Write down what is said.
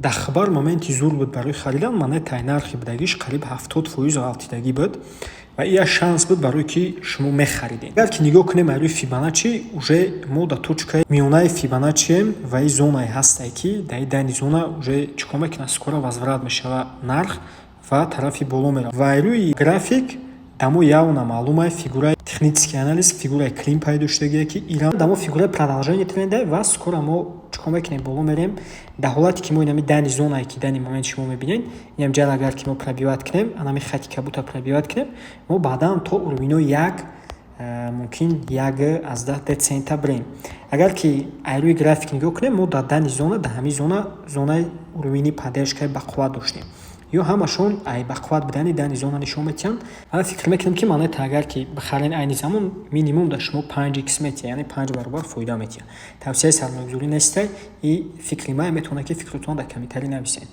Дар хабар моменти зур буд барои харидан. Монета нархи будагиш қариб 70% ғалтидагӣ буд ва ин як шанс буд, барое ки шумо мехаридед. Агар ки нигоҳ кунем ай рӯи Фибоначчи, уже мо дар точкаи миёнаи Фибоначчием ва ин зонае ҳастае, ки дар ин дани зона уже чӣ кор мекунад? Скоро возврат мешавад нарх ва тарафи боло меравад. Ва ай рӯи график дамо явно маълумае, фигураи технический анализ, фигураи клин пайдо шудагие, ки ирам дамо фигураи продолжение тренда ва скоро мо чӣ кор мекунем? Боло мерем. Дар ҳолате ки мо инами дани зонае, ки дани момент шумо мебинед, инам ҷар агар ки мо пробивать кунем, анами хати кабута пробивать кунем, мо баъдан то уровень як, мумкин 1,1 цента бирем. Агар ки ай рӯи график нигоҳ кунем, мо дар дани зона, дар ҳамин зона, зонаи уровень поддержкаи бақувват доштем. Ё ҳамашон ай бақувват будани дани зона нишон медиҳанд. Ва фикр мекунем, ки монета агар ки бихарен, айни замон минимум дар шумо 5 икс метиҳад, яъне 5 баробар фоида метиҳад. Тавсияи сармоягузорӣ нестай и фикри ман. Метавонад, ки фикротон дар комментарий нависед.